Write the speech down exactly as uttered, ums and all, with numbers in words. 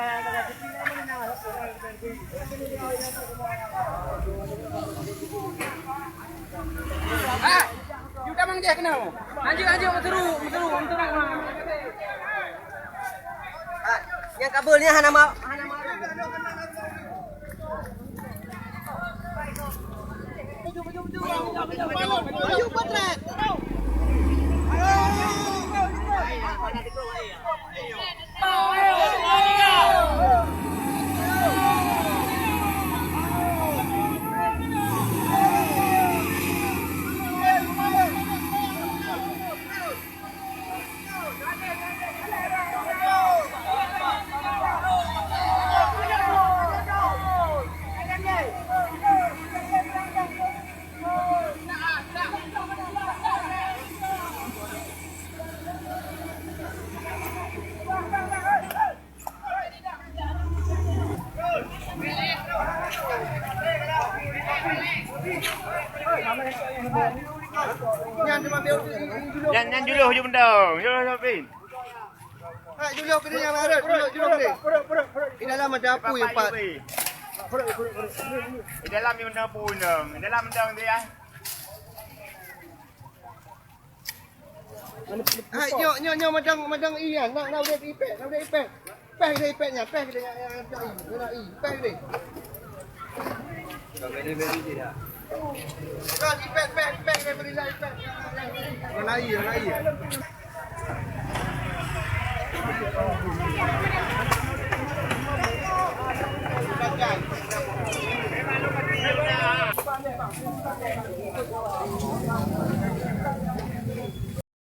Ah, you tamong dia kena. Anjing, anjing, meuteru, meuteru, meuteru. Ah, nyang kabel ni hana mau, hana mau. Nyan, nyan juluh, juluh bendong, juluh, juluh pin. Hai, juluh keude nyang hareuet, juluh, juluh keude. Di dalam ada apu yang empat. Di dalam yang ada apu, dong. Di dalam, dong, dia. Hai, nyoe, nyoe, nyoe, madang, madang ié nyan. Nak, nak udép ipek, nak udép ipek. Peh deh ipek nyan, peh deh nyang, nyang, nyang, nyang, nyang, peh deh. Kan ipek, peh, peh deh, beri lah ipek. Nyang, nyang, nyang. Nyang ié, nyang ié.